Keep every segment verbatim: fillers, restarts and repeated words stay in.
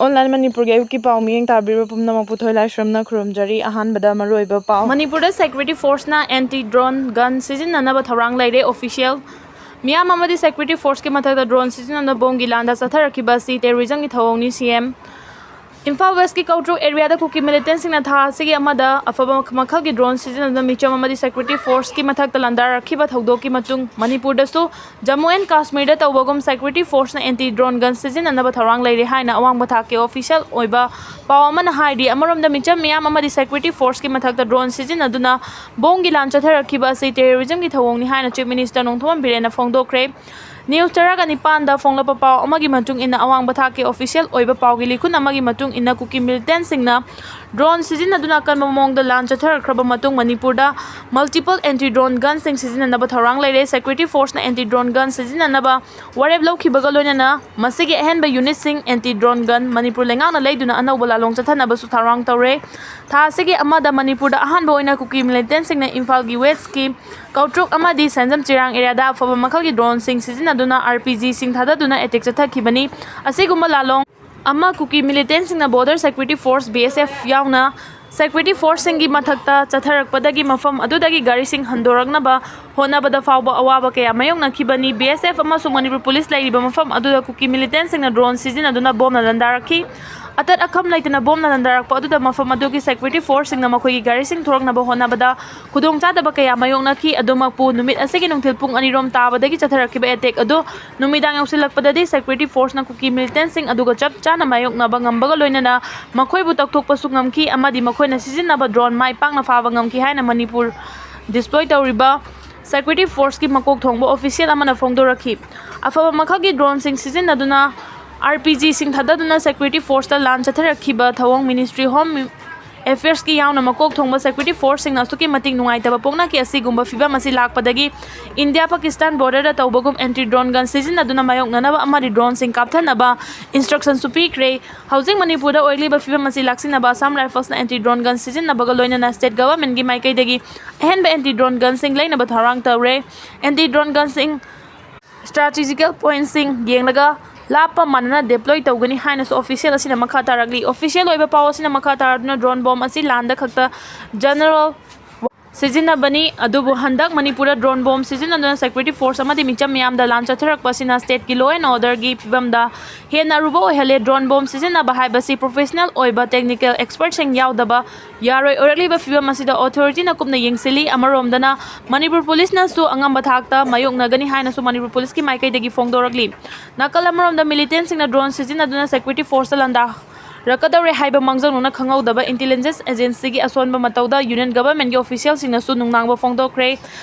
Online ꯃꯅꯤꯄꯨꯔꯒꯤ ꯑꯌꯨꯛꯀꯤ ꯄꯥꯎ ꯃꯤꯠꯌꯦꯡ ꯇꯥꯕꯤꯔꯤꯕ ꯄꯨꯝꯅꯃꯛꯄꯨ ꯊꯣꯏꯂꯥꯏꯁ꯭ꯔꯝꯅ ꯈꯨꯔꯨꯝꯖꯔꯤ꯫ ꯑꯍꯥꯟꯕꯗ ꯃꯔꯨꯑꯣꯏꯕ ꯄꯥꯎ꯫ ꯃꯅꯤꯄꯨꯔꯗ security forceꯅ anti drone gun ꯁꯤꯖꯤꯟꯅꯅꯕ ꯊꯧꯔꯥꯡ ꯂꯩꯔꯦ꯫ Official ꯃꯤꯌꯥꯝ ꯑꯃꯗꯤ security forceꯀꯤ ꯃꯊꯛꯇ drone ꯁꯤꯖꯤꯟꯅꯗꯨꯅ ꯕꯣꯝꯒꯤ ꯂꯥꯟꯗꯥ ꯆꯠꯊꯔꯛꯈꯤꯕ ꯑꯁꯤ terrorismꯒꯤ ꯊꯧꯑꯣꯡꯅꯤ꯫ CM꯫ ꯏꯝꯐꯥꯜ Westꯀꯤ ꯀꯧꯇ꯭ꯔꯨꯛ areaꯗ ꯀꯨꯀꯤ militantꯁꯤꯡꯅ ꯊꯥ ꯑꯁꯤꯒꯤ ꯑꯃꯗ ꯑꯐꯕ ꯃꯈꯜꯒꯤ drone ꯁꯤꯖꯤꯟꯅꯗꯨꯅ ꯃꯤꯆꯝ ꯑꯃꯗꯤ security forceꯀꯤ ꯃꯊꯛꯇ ꯂꯥꯟꯗꯥꯔꯛꯈꯤꯕ ꯊꯧꯗꯣꯛꯀꯤ ꯃꯇꯨꯡ ꯃꯅꯤꯄꯨꯔꯗꯁꯨ Jammu and ꯀꯥꯁꯃꯤꯔꯗ ꯇꯧꯕꯒꯨꯝ security forceꯅ anti drone gun ꯁꯤꯖꯤꯟꯅꯅꯕ ꯊꯧꯔꯥꯡ ꯂꯩꯔꯦ ꯍꯥꯏꯅ ꯑꯋꯥꯡꯕ ꯊꯥꯛꯀꯤ official ꯑꯣꯏꯕ ꯄꯥꯎ ꯑꯃꯅ ꯍꯥꯏꯔꯤ꯫ ꯑꯃꯔꯣꯝꯗ ꯃꯤꯆꯝ ꯃꯤꯌꯥꯝ ꯑꯃꯗꯤ security forceꯀꯤ ꯃꯊꯛꯇ drone ꯁꯤꯖꯤꯟꯅꯗꯨꯅ ꯕꯣꯝꯒꯤ ꯂꯥꯟ ꯆꯠꯊꯔꯛꯈꯤꯕ ꯑꯁꯤ terrorismꯒꯤ ꯊꯧꯑꯣꯡꯅꯤ ꯍꯥꯏꯅ Chief Minister ꯅꯣꯡꯊꯣꯝꯕꯝ ꯕꯤꯔꯦꯟꯅ ꯐꯣꯡꯗꯣꯛꯈ꯭ꯔꯦ꯫ News ꯇꯔꯥꯒ ꯅꯤꯄꯥꯟꯗ ꯐꯣꯡꯂꯛꯄ ꯄꯥꯎ ꯑꯃꯒꯤ ꯃꯇꯨꯡ ꯏꯟꯅ, ꯑꯋꯥꯡꯕ ꯊꯥꯛꯀꯤ official ꯑꯣꯏꯕ ꯄꯥꯎꯒꯤ ꯂꯤꯈꯨꯟ ꯑꯃꯒꯤ ꯃꯇꯨꯡ ꯏꯟꯅ, ꯀꯨꯀꯤ militantꯁꯤꯡꯅ drone ꯁꯤꯖꯤꯟꯅꯗꯨꯅ ꯑꯀꯟꯕ ꯃꯑꯣꯡꯗ ꯂꯥꯟ ꯆꯠꯊꯔꯛꯈ꯭ꯔꯕ ꯃꯇꯨꯡ ꯃꯅꯤꯄꯨꯔꯗ multiple anti drone gunꯁꯤꯡ ꯁꯤꯖꯤꯟꯅꯅꯕ ꯊꯧꯔꯥꯡ ꯂꯩꯔꯦ꯫ Security forceꯅ anti drone gun ꯁꯤꯖꯤꯟꯅꯅꯕ ꯋꯥꯔꯦꯞ ꯂꯧꯈꯤꯕꯒ ꯂꯣꯏꯅꯅ ꯃꯁꯤꯒꯤ ꯑꯍꯦꯟꯕ unitꯁꯤꯡ anti drone gun ꯃꯅꯤꯄꯨꯔ ꯂꯩꯉꯥꯛꯅ ꯂꯩꯗꯨꯅ ꯑꯅꯧꯕ ꯂꯥꯂꯣꯡ ꯆꯠꯊꯅꯕꯁꯨ ꯊꯧꯔꯥꯡ ꯇꯧꯔꯦ꯫ ꯊꯥ ꯑꯁꯤꯒꯤ ꯑꯃꯗ ꯃꯅꯤꯄꯨꯔꯗ ꯑꯍꯥꯟꯕ ꯑꯣꯏꯅ ꯀꯨꯀꯤ militantꯁꯤꯡꯅ ꯏꯝꯐꯥꯜꯒꯤ Westꯀꯤ ꯀꯧꯇ꯭ꯔꯨꯛ ꯑꯃꯗꯤ ꯁꯦꯟꯖꯝ ꯆꯤꯔꯥꯡ areaꯗ ꯑꯐꯕ ꯃꯈꯜꯒꯤ droneꯁꯤꯡ ꯁꯤꯖꯤꯟꯅꯗꯨꯅ RPGꯁꯤꯡ ꯊꯥꯗꯗꯨꯅ attack ꯆꯠꯊꯈꯤꯕꯅꯤ꯫ ꯑꯁꯤꯒꯨꯝꯕ ꯂꯥꯂꯣꯡ ꯑꯃ ꯀꯨꯀꯤ militantꯁꯤꯡꯅ Border Security Force, BSF ꯌꯥꯎꯅ security forceꯁꯤꯡꯒꯤ ꯃꯊꯛꯇ ꯆꯠꯊꯔꯛꯄꯗꯒꯤ ꯃꯐꯝ ꯑꯗꯨꯗꯒꯤ ꯒꯥꯔꯤꯁꯤꯡ ꯍꯟꯗꯣꯔꯛꯅꯕ ꯍꯣꯠꯅꯕꯗ ꯐꯥꯎꯕ ꯑꯋꯥꯕ ꯀꯌꯥ ꯃꯥꯌꯣꯛꯅꯈꯤꯕꯅꯤ꯫ BSF ꯑꯃꯁꯨꯡ ꯃꯅꯤꯄꯨꯔ police ꯂꯩꯔꯤꯕ ꯃꯐꯝ ꯑꯗꯨꯗ ꯀꯨꯀꯤ militantꯁꯤꯡꯅ drone ꯁꯤꯖꯤꯟꯅꯗꯨꯅ ꯕꯣꯝꯅ ꯂꯥꯟꯗꯥꯔꯛꯈꯤ꯫ ꯑꯇꯠ ꯑꯈꯝ ꯂꯩꯇꯅ ꯕꯣꯝꯅ ꯂꯥꯟꯗꯥꯔꯛꯄ ꯑꯗꯨꯗ ꯃꯐꯝ ꯑꯗꯨꯒꯤ security forceꯁꯤꯡꯅ ꯃꯈꯣꯏꯒꯤ ꯒꯥꯔꯤꯁꯤꯡ ꯊꯣꯔꯛꯅꯕ ꯍꯣꯠꯅꯕꯗ ꯈꯨꯗꯣꯡꯆꯥꯗꯕ ꯀꯌꯥ ꯃꯥꯌꯣꯛꯅꯈꯤ꯫ ꯑꯗꯨꯃꯛꯄꯨ, ꯅꯨꯃꯤꯠ ꯑꯁꯤꯒꯤ ꯅꯨꯡꯊꯤꯜ ꯄꯨꯡ ꯑꯅꯤꯔꯣꯝ ꯇꯥꯕꯗꯒꯤ ꯆꯠꯊꯔꯛꯈꯤꯕ attack ꯑꯗꯨ ꯅꯨꯃꯤꯗꯥꯡ ꯌꯧꯁꯤꯜꯂꯛꯄꯗꯗꯤ security forceꯅ ꯀꯨꯀꯤ militantꯁꯤꯡ ꯑꯗꯨꯒ ꯆꯞ ꯆꯥꯅ ꯃꯥꯌꯣꯛꯅꯕ ꯉꯝꯕꯒ ꯂꯣꯏꯅꯅ ꯃꯈꯣꯏꯕꯨ ꯇꯛꯊꯣꯛꯄꯁꯨ ꯉꯝꯈꯤ ꯑꯃꯗꯤ ꯃꯈꯣꯏꯅ ꯁꯤꯖꯤꯟꯅꯕ drone ꯃꯥꯏ ꯄꯥꯛꯅ ꯐꯥꯕ ꯉꯝꯈꯤ ꯍꯥꯏꯅ ꯃꯅꯤꯄꯨꯔ deploy ꯇꯧꯔꯤꯕ security forceꯀꯤ ꯃꯀꯣꯛ ꯊꯣꯡꯕ official ꯑꯃꯅ ꯐꯣꯡꯗꯣꯔꯛꯈꯤ꯫ ꯑꯐꯕ ꯃꯈꯜꯒꯤ droneꯁꯤꯡ ꯁꯤꯖꯤꯟꯅꯗꯨꯅ RPGꯁꯤꯡ ꯊꯥꯗꯗꯨꯅ security forceꯇ ꯂꯥꯟ ꯆꯠꯊꯔꯛꯈꯤꯕ ꯊꯧꯑꯣꯡ Ministry Home Affairsꯀꯤ ꯌꯥꯎꯅ ꯃꯀꯣꯛ ꯊꯣꯡꯕ security forceꯁꯤꯡꯅ ꯑꯁꯨꯛꯀꯤ ꯃꯇꯤꯛ ꯅꯨꯡꯉꯥꯏꯇꯕ ꯄꯣꯛꯅꯈꯤ꯫ ꯑꯁꯤꯒꯨꯝꯕ ꯐꯤꯚꯝ ꯑꯁꯤ ꯂꯥꯛꯄꯗꯒꯤ India Pakistan borderꯗ ꯇꯧꯕꯒꯨꯝ anti drone gun ꯁꯤꯖꯤꯟꯅꯗꯨꯅ ꯃꯥꯌꯣꯛꯅꯅꯕ ꯑꯃꯗꯤ droneꯁꯤꯡ ꯀꯥꯞꯊꯅꯕ instructionꯁꯨ ꯄꯤꯈ꯭ꯔꯦ꯫ ꯍꯧꯖꯤꯛ ꯃꯅꯤꯄꯨꯔꯗ ꯑꯣꯏꯔꯤꯕ ꯐꯤꯚꯝ ꯑꯁꯤ ꯂꯥꯛꯁꯤꯟꯅꯕ Assam Riflesꯅ anti drone gun ꯁꯤꯖꯤꯟꯅꯕꯒ ꯂꯣꯏꯅꯅ state governmentꯀꯤ ꯃꯥꯏꯀꯩꯗꯒꯤ ꯑꯍꯦꯟꯕ anti drone gunꯁꯤꯡ ꯂꯩꯅꯕ ꯊꯧꯔꯥꯡ ꯇꯧꯔꯦ꯫ Anti drone gunꯁꯤꯡ strategical pointꯁꯤꯡ ꯌꯦꯡꯂꯒ ꯂꯥꯞꯄ ꯃꯥꯟꯅꯅ deploy ꯇꯧꯒꯅꯤ ꯍꯥꯏꯅꯁꯨ official ꯑꯁꯤꯅ ꯃꯈꯥ ꯇꯥꯔꯛꯂꯤ꯫ Official ꯑꯣꯏꯕ ꯄꯥꯎ ꯑꯁꯤꯅ ꯃꯈꯥ ꯇꯥꯔꯗꯨꯅ drone bomb ꯑꯁꯤ ꯂꯥꯟꯗ ꯈꯛꯇ general ꯁꯤꯖꯤꯟꯅꯕꯅꯤ, ꯑꯗꯨꯕꯨ ꯍꯟꯗꯛ ꯃꯅꯤꯄꯨꯔꯗ drone bomb ꯁꯤꯖꯤꯟꯅꯗꯨꯅ security force ꯑꯃꯗꯤ ꯃꯤꯆꯝ ꯃꯤꯌꯥꯝꯗ ꯂꯥꯟ ꯆꯠꯊꯔꯛꯄ ꯑꯁꯤꯅ stateꯀꯤ law and orderꯒꯤ ꯐꯤꯕꯝꯗ ꯍꯦꯟꯅ ꯑꯔꯨꯕ ꯑꯣꯏꯍꯜꯂꯦ꯫ Drone bomb ꯁꯤꯖꯤꯟꯅꯕ ꯍꯥꯏꯕꯁꯤ professional ꯑꯣꯏꯕ technical expertꯁꯤꯡ ꯌꯥꯎꯗꯕ ꯌꯥꯔꯣꯏ꯫ ꯑꯣꯏꯔꯛꯂꯤꯕ ꯐꯤꯕꯝ ꯑꯁꯤꯗ authorityꯅ ꯀꯨꯞꯅ ꯌꯦꯡꯁꯤꯜꯂꯤ꯫ ꯑꯃꯔꯣꯝꯗꯅ ꯃꯅꯤꯄꯨꯔ policeꯅꯁꯨ ꯑꯉꯝꯕ ꯊꯥꯛꯇ ꯃꯥꯌꯣꯛꯅꯒꯅꯤ ꯍꯥꯏꯅꯁꯨ ꯃꯅꯤꯄꯨꯔ policeꯀꯤ ꯃꯥꯏꯀꯩꯗꯒꯤ ꯐꯣꯡꯗꯣꯔꯛꯂꯤ꯫ ꯅꯥꯀꯜ ꯑꯃꯔꯣꯝꯗ militantꯁꯤꯡꯅ drone ꯁꯤꯖꯤꯟꯅꯗꯨꯅ security forceꯇ ꯂꯥꯟꯗꯥꯔꯛꯀꯗꯧꯔꯦ ꯍꯥꯏꯕ ꯃꯥꯡꯖꯧꯅꯅ ꯈꯪꯍꯧꯗꯕ intelligence agencyꯒꯤ ꯑꯁꯣꯟꯕ ꯃꯇꯧꯗ union governmentꯀꯤ officialꯁꯤꯡꯅꯁꯨ ꯅꯨꯡꯅꯥꯡꯕ ꯐꯣꯡꯗꯣꯛꯈ꯭ꯔꯦ꯫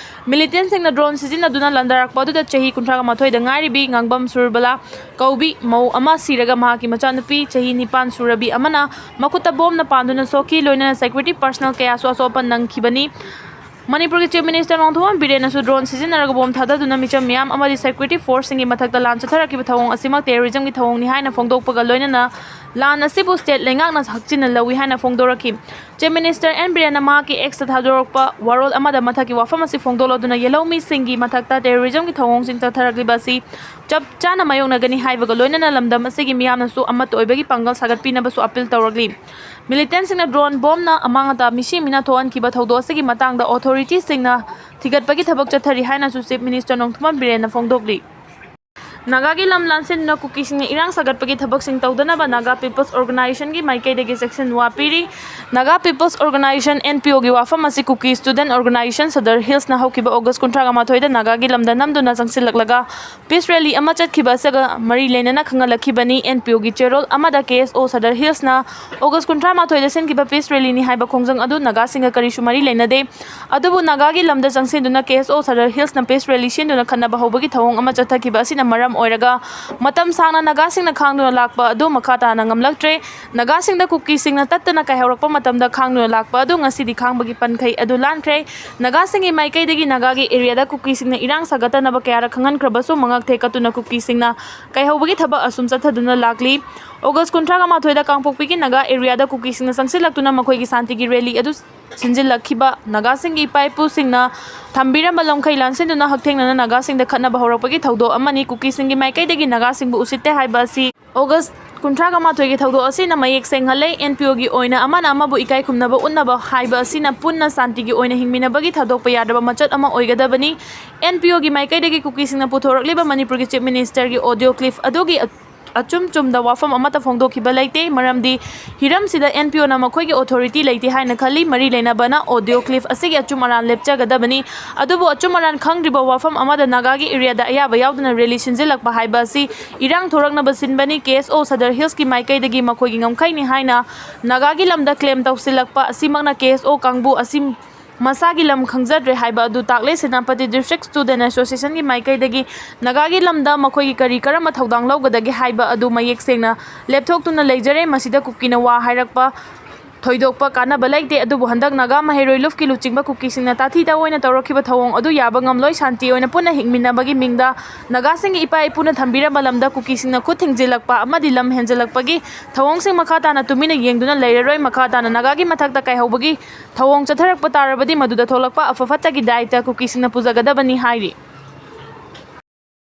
Militantꯁꯤꯡꯅ drone ꯁꯤꯖꯤꯟꯅꯗꯨꯅ ꯂꯥꯟꯗꯥꯔꯛꯄ ꯑꯗꯨꯗ ꯆꯍꯤ ꯀꯨꯟꯊ꯭ꯔꯥꯒ ꯃꯥꯊꯣꯏꯗ ꯉꯥꯏꯔꯤꯕꯤ ꯉꯥꯡꯕꯝ ꯁꯨꯔꯕꯂꯥ ꯀꯧꯕꯤ ꯃꯧ ꯑꯃ ꯁꯤꯔꯒ ꯃꯍꯥꯛꯀꯤ ꯃꯆꯥꯅꯨꯄꯤ ꯆꯍꯤ ꯅꯤꯄꯥꯟ ꯁꯨꯔꯕꯤ ꯑꯃꯅ ꯃꯈꯨꯠꯇ ꯕꯣꯝꯅ ꯄꯥꯟꯗꯨꯅ ꯁꯣꯛꯈꯤ꯫ ꯂꯣꯏꯅꯅ security personnel ꯀꯌꯥꯁꯨ ꯑꯁꯣꯛ ꯑꯄꯟ ꯅꯪꯈꯤꯕꯅꯤ꯫ ꯃꯅꯤꯄꯨꯔꯒꯤ Chief Minister ꯅꯣꯡꯊꯣꯝꯕꯝ ꯕꯤꯔꯦꯟꯅꯁꯨ drone ꯁꯤꯖꯤꯟꯅꯔꯒ ꯕꯣꯝ ꯊꯥꯗꯗꯨꯅ ꯃꯤꯆꯝ ꯃꯤꯌꯥꯝ ꯑꯃꯗꯤ security forceꯁꯤꯡꯒꯤ ꯃꯊꯛꯇ ꯂꯥꯟ ꯆꯠꯊꯔꯛꯈꯤꯕ ꯊꯧꯑꯣꯡ ꯑꯁꯤꯃꯛ terrorismꯒꯤ ꯊꯧꯑꯣꯡꯅꯤ ꯍꯥꯏꯅ ꯐꯣꯡꯗꯣꯛꯄꯒ ꯂꯣꯏꯅꯅ ꯂꯥꯟ ꯑꯁꯤꯕꯨ state ꯂꯩꯉꯥꯛꯅ ꯍꯛꯆꯤꯟꯅ ꯂꯧꯏ ꯍꯥꯏꯅ ꯐꯣꯡꯗꯣꯔꯛꯈꯤ꯫ Chief Minister ꯑꯦꯟ ꯕꯤꯔꯦꯟꯅ ꯃꯍꯥꯛꯀꯤ Xꯇ ꯊꯥꯗꯣꯔꯛꯄ ꯋꯥꯔꯣꯜ ꯑꯃꯗ ꯃꯊꯛꯀꯤ ꯋꯥꯐꯝ ꯑꯁꯤ ꯐꯣꯡꯗꯣꯛꯂꯗꯨꯅ ꯌꯦꯜꯍꯧꯃꯤꯁꯤꯡꯒꯤ ꯃꯊꯛꯇ terrorismꯒꯤ ꯊꯧꯑꯣꯡꯁꯤꯡ ꯆꯠꯊꯔꯛꯂꯤꯕ ꯑꯁꯤ ꯆꯞ ꯆꯥꯅ ꯃꯥꯌꯣꯛꯅꯒꯅꯤ ꯍꯥꯏꯕꯒ ꯂꯣꯏꯅꯅ ꯂꯝꯗꯝ ꯑꯁꯤꯒꯤ ꯃꯤꯌꯥꯝꯅꯁꯨ ꯑꯃꯠꯇ ꯑꯣꯏꯕꯒꯤ ꯄꯥꯡꯒꯜ ꯁꯥꯒꯠꯄꯤꯅꯕꯁꯨ appeal ꯇꯧꯔꯛꯂꯤ꯫ Militantꯁꯤꯡꯅ drone bombꯅ ꯑꯃꯥꯡ ꯑꯇꯥ ꯃꯤꯁꯤ ꯃꯤꯅ ꯊꯣꯛꯍꯟꯈꯤꯕ ꯊꯧꯗꯣꯛ ꯑꯁꯤꯒꯤ ꯃꯇꯥꯡꯗ authorityꯁꯤꯡꯅ ꯊꯤꯒꯠꯄꯒꯤ ꯊꯕꯛ ꯆꯠꯊꯔꯤ ꯍꯥꯏꯅꯁꯨ Chief Minister ꯅꯣꯡꯊꯣꯝꯕꯝ ꯕꯤꯔꯦꯟꯅ ꯐꯣꯡꯗꯣꯛꯂꯤ꯫ ꯅꯥꯒꯥꯒꯤ ꯂꯝ ꯂꯥꯟꯁꯤꯟꯗꯨꯅ ꯀꯨꯀꯤꯁꯤꯡꯅ ꯏꯔꯥꯡ ꯁꯥꯒꯠꯄꯒꯤ ꯊꯕꯛꯁꯤꯡ ꯇꯧꯗꯅꯕ Naga People's Organizationꯒꯤ ꯃꯥꯏꯀꯩꯗꯒꯤ ꯆꯦꯛꯁꯤꯟꯋꯥ ꯄꯤꯔꯤ꯫ Naga People's Organisation, NPOꯒꯤ ꯋꯥꯐꯝ ꯑꯁꯤ Kuki Student Organisation Sadar Hillsꯅ ꯍꯧꯈꯤꯕ August ꯀꯨꯟꯊ꯭ꯔꯥꯒ ꯃꯥꯊꯣꯏꯗ ꯅꯥꯒꯥꯒꯤ ꯂꯝꯗ ꯅꯝꯗꯨꯅ ꯆꯪꯁꯤꯜꯂꯛꯂꯒ peace rally ꯑꯃ ꯆꯠꯈꯤꯕ ꯑꯁꯤꯒ ꯃꯔꯤ ꯂꯩꯅꯅ ꯈꯪꯍꯜꯂꯛꯈꯤꯕꯅꯤ꯫ NPOꯒꯤ ꯆꯦꯔꯣꯜ ꯑꯃꯗ KSO Sadar Hillsꯅ August ꯀꯨꯟꯊ꯭ꯔꯥ ꯃꯥꯊꯣꯏꯗ ꯁꯤꯟꯈꯤꯕ peace rallyꯅꯤ ꯍꯥꯏꯕ ꯈꯣꯡꯖꯪ ꯑꯗꯨ ꯅꯥꯒꯥꯁꯤꯡꯒ ꯀꯔꯤꯁꯨ ꯃꯔꯤ ꯂꯩꯅꯗꯦ꯫ ꯑꯗꯨꯕꯨ ꯅꯥꯒꯥꯒꯤ ꯂꯝꯗ ꯆꯪꯁꯤꯟꯗꯨꯅ KSO Sadar Hillsꯅ peace rally ꯁꯤꯟꯗꯨꯅ ꯈꯠꯅꯕ ꯍꯧꯕꯒꯤ ꯊꯧꯑꯣꯡ ꯑꯃ ꯆꯠꯊꯈꯤꯕ ꯑꯁꯤꯅ ꯃꯔꯝ ꯑꯣꯏꯔꯒ ꯃꯇꯝ ꯁꯥꯡꯅ ꯅꯥꯒꯥꯁꯤꯡꯅ ꯈꯥꯡꯗꯨꯅ ꯂꯥꯛꯄ ꯑꯗꯨ ꯃꯈꯥ ꯇꯥꯅ ꯉꯝꯂꯛꯇ꯭ꯔꯦ꯫ ꯅꯥꯒꯥꯁꯤꯡꯗ ꯀꯨꯀꯤꯁꯤꯡꯅ ꯇꯠꯇꯅ ꯀꯥꯏꯍꯧꯔꯛꯄ ꯃꯇꯝꯗ ꯈꯥꯡꯗꯨꯅ ꯂꯥꯛꯄ ꯑꯗꯨ ꯉꯁꯤꯗꯤ ꯈꯥꯡꯕꯒꯤ ꯄꯟꯈꯩ ꯑꯗꯨ ꯂꯥꯟꯈ꯭ꯔꯦ꯫ ꯅꯥꯒꯥꯁꯤꯡꯒꯤ ꯃꯥꯏꯀꯩꯗꯒꯤ ꯅꯥꯒꯥꯒꯤ areaꯗ ꯀꯨꯀꯤꯁꯤꯡꯅ ꯏꯔꯥꯡ ꯁꯥꯒꯠꯇꯅꯕ ꯀꯌꯥꯔꯛ ꯈꯪꯍꯟꯈ꯭ꯔꯕꯁꯨ ꯃꯉꯛ ꯊꯦꯛꯀꯠꯇꯨꯅ ꯀꯨꯀꯤꯁꯤꯡꯅ ꯀꯥꯏꯍꯧꯕꯒꯤ ꯊꯕꯛ ꯑꯁꯨꯝ ꯆꯠꯊꯗꯨꯅ ꯂꯥꯛꯂꯤ꯫ August ꯀꯨꯟꯊ꯭ꯔꯥꯒ ꯃꯥꯊꯣꯏꯗ ꯀꯥꯡꯄꯣꯛꯄꯤꯒꯤ ꯅꯥꯒꯥ areaꯗ ꯀꯨꯀꯤꯁꯤꯡꯅ ꯆꯪꯁꯤꯜꯂꯛꯇꯨꯅ ꯃꯈꯣꯏꯒꯤ ꯁꯥꯟꯇꯤꯒꯤ rally ꯑꯗꯨ ꯁꯤꯟꯖꯤꯜꯂꯛꯈꯤꯕ ꯅꯥꯒꯥꯁꯤꯡꯒꯤ ꯏꯄꯥ ꯏꯄꯨꯁꯤꯡꯅ ꯊꯝꯕꯤꯔꯝꯕ ꯂꯝꯈꯩ ꯂꯥꯟꯁꯤꯟꯗꯨꯅ ꯍꯛꯊꯦꯡꯅꯅ ꯅꯥꯒꯥꯁꯤꯡꯗ ꯈꯠꯅꯕ ꯍꯧꯔꯛꯄꯒꯤ ꯊꯧꯗꯣꯛ ꯑꯃꯅꯤ꯫ ꯀꯨꯀꯤꯁꯤꯡꯒꯤ ꯃꯥꯏꯀꯩꯗꯒꯤ ꯅꯥꯒꯥꯁꯤꯡꯕꯨ ꯎꯁꯤꯠꯇꯦ ꯍꯥꯏꯕ ꯑꯁꯤ ꯑꯣꯒꯁ ꯀꯨꯟꯊ꯭ꯔꯥꯒ ꯃꯥꯊꯣꯏꯒꯤ ꯊꯧꯗꯣꯛ ꯑꯁꯤꯅ ꯃꯌꯦꯛ ꯁꯦꯡꯍꯜꯂꯦ꯫ ꯑꯦꯟ ꯄꯤ ꯑꯣꯒꯤ ꯑꯣꯏꯅ ꯑꯃꯅ ꯑꯃꯕꯨ ꯏꯀꯥꯏ ꯈꯨꯝꯅꯕ ꯎꯠꯅꯕ ꯍꯥꯏꯕ ꯑꯁꯤꯅ ꯄꯨꯟꯅ ꯁꯥꯟꯇꯤꯒꯤ ꯑꯣꯏꯅ ꯍꯤꯡꯃꯤꯟꯅꯕꯒꯤ ꯊꯥꯗꯣꯛꯄ ꯌꯥꯗꯕ ꯃꯆꯠ ꯑꯃ ꯑꯣꯏꯒꯗꯕꯅꯤ꯫ ꯑꯦꯟ ꯄꯤ ꯑꯣꯒꯤ ꯃꯥꯏꯀꯩꯗꯒꯤ ꯀꯨꯀꯤꯁꯤꯡꯅ ꯄꯨꯊꯣꯔꯛꯂꯤꯕ ꯃꯅꯤꯄꯨꯔꯒꯤ ꯆꯤꯐ ꯃꯤꯅꯤꯁꯇꯔꯒꯤ ꯑꯣꯗꯤꯑꯣ ꯀ꯭ꯂꯤꯞ ꯑꯗꯨꯒꯤ ꯑꯆꯨꯝ ꯆꯨꯝꯗ ꯋꯥꯐꯝ ꯑꯃꯠꯇ ꯐꯣꯡꯗꯣꯛꯈꯤꯕ ꯂꯩꯇꯦ, ꯃꯔꯝꯗꯤ ꯍꯤꯔꯝꯁꯤꯗ ꯑꯦꯟ ꯄꯤ ꯑꯣꯅ ꯃꯈꯣꯏꯒꯤ ꯑꯣꯊꯣꯔꯤꯇꯤ ꯂꯩꯇꯦ ꯍꯥꯏꯅ ꯈꯜꯂꯤ꯫ ꯃꯔꯤ ꯂꯩꯅꯕꯅ ꯑꯣꯗꯤꯑꯣ ꯀ꯭ꯂꯤꯞ ꯑꯁꯤꯒꯤ ꯑꯆꯨꯝ ꯑꯔꯥꯟ ꯂꯦꯞꯆꯒꯗꯕꯅꯤ꯫ ꯑꯗꯨꯕꯨ ꯑꯆꯨꯝ ꯑꯔꯥꯟ ꯈꯪꯗ꯭ꯔꯤꯕ ꯋꯥꯐꯝ ꯑꯃꯗ ꯅꯥꯒꯥꯒꯤ ꯑꯦꯔꯤꯌꯥꯗ ꯑꯌꯥꯕ ꯌꯥꯎꯗꯅ ꯔꯦꯂꯤ ꯁꯤꯟꯖꯤꯜꯂꯛꯄ ꯍꯥꯏꯕ ꯑꯁꯤ ꯏꯔꯥꯡ ꯊꯣꯔꯛꯅꯕ ꯁꯤꯟꯕꯅꯤ꯫ ꯀꯦ ꯑꯦꯁ ꯑꯣ ꯁꯗꯔ ꯍꯤꯜꯁꯀꯤ ꯃꯥꯏꯀꯩꯗꯒꯤ ꯃꯈꯣꯏꯒꯤ ꯉꯝꯈꯩꯅꯤ ꯍꯥꯏꯅ ꯅꯥꯒꯥꯒꯤ ꯂꯝꯗ ꯀ꯭ꯂꯦꯝ ꯇꯧꯁꯤꯜꯂꯛꯄ ꯑꯁꯤꯃꯛꯅ ꯀꯦ ꯑꯦꯁ ꯑꯣ ꯀꯥꯡꯕꯨ ꯑꯁꯤ ꯃꯁꯥꯒꯤ ꯂꯝ ꯈꯪꯖꯗ꯭ꯔꯦ ꯍꯥꯏꯕ ꯑꯗꯨ ꯇꯥꯛꯂꯦ꯫ ꯁꯦꯅꯥꯄꯇꯤ ꯗꯤꯁꯇ꯭ꯔꯤꯛ ꯁ꯭ꯇꯨꯗꯦꯟ ꯑꯦꯁꯣꯁꯤꯌꯦꯁꯟꯒꯤ ꯃꯥꯏꯀꯩꯗꯒꯤ ꯅꯥꯒꯥꯒꯤ ꯂꯝꯗ ꯃꯈꯣꯏꯒꯤ ꯀꯔꯤ ꯀꯔꯝꯕ ꯊꯧꯗꯥꯡ ꯂꯧꯒꯗꯒꯦ ꯍꯥꯏꯕ ꯑꯗꯨ ꯃꯌꯦꯛ ꯁꯦꯡꯅ ꯂꯦꯞꯊꯣꯛꯇꯨꯅ ꯂꯩꯖꯔꯦ꯫ ꯃꯁꯤꯗ ꯀꯨꯀꯤꯅ ꯋꯥ ꯍꯥꯏꯔꯛꯄ ꯊꯣꯏꯗꯣꯛꯄ ꯀꯥꯟꯅꯕ ꯂꯩꯇꯦ꯫ ꯑꯗꯨꯕꯨ ꯍꯟꯗꯛ ꯅꯥꯒꯥ ꯃꯍꯩꯔꯣꯏ ꯂꯨꯞꯀꯤ ꯂꯨꯆꯤꯡꯕ ꯀꯨꯀꯤꯁꯤꯡꯅ ꯇꯥꯊꯤ ꯇꯥꯑꯣꯏꯅ ꯇꯧꯔꯛꯈꯤꯕ ꯊꯧꯑꯣꯡ ꯑꯗꯨ ꯌꯥꯕ ꯉꯝꯂꯣꯏ꯫ ꯁꯥꯟꯇꯤ ꯑꯣꯏꯅ ꯄꯨꯟꯅ ꯍꯤꯡꯃꯤꯟꯅꯕꯒꯤ ꯃꯤꯡꯗ ꯅꯥꯒꯥꯁꯤꯡꯒꯤ ꯏꯄꯥ ꯏꯄꯨꯅ ꯊꯝꯕꯤꯔꯝꯕ ꯂꯝꯗ ꯀꯨꯀꯤꯁꯤꯡꯅ ꯈꯨꯠ ꯊꯤꯡꯖꯤꯜꯂꯛꯄ ꯑꯃꯗꯤ ꯂꯝ ꯍꯦꯟꯖꯤꯜꯂꯛꯄꯒꯤ ꯊꯧꯑꯣꯡꯁꯤꯡ ꯃꯈꯥ ꯇꯥꯅ ꯇꯨꯃꯤꯟꯅ ꯌꯦꯡꯗꯨꯅ ꯂꯩꯔꯔꯣꯏ꯫ ꯃꯈꯥ ꯇꯥꯅ ꯅꯥꯒꯥꯒꯤ ꯃꯊꯛꯇ ꯀꯥꯏꯍꯧꯕꯒꯤ ꯊꯧꯑꯣꯡ ꯆꯠꯊꯔꯛꯄ ꯇꯥꯔꯕꯗꯤ ꯃꯗꯨꯗ ꯊꯣꯛꯂꯛꯄ ꯑꯐ ꯐꯠꯇꯒꯤ ꯗꯥꯏꯇ ꯀꯨꯀꯤꯁꯤꯡꯅ ꯄꯨꯖꯒꯗꯕꯅꯤ ꯍꯥꯏꯔꯤ꯫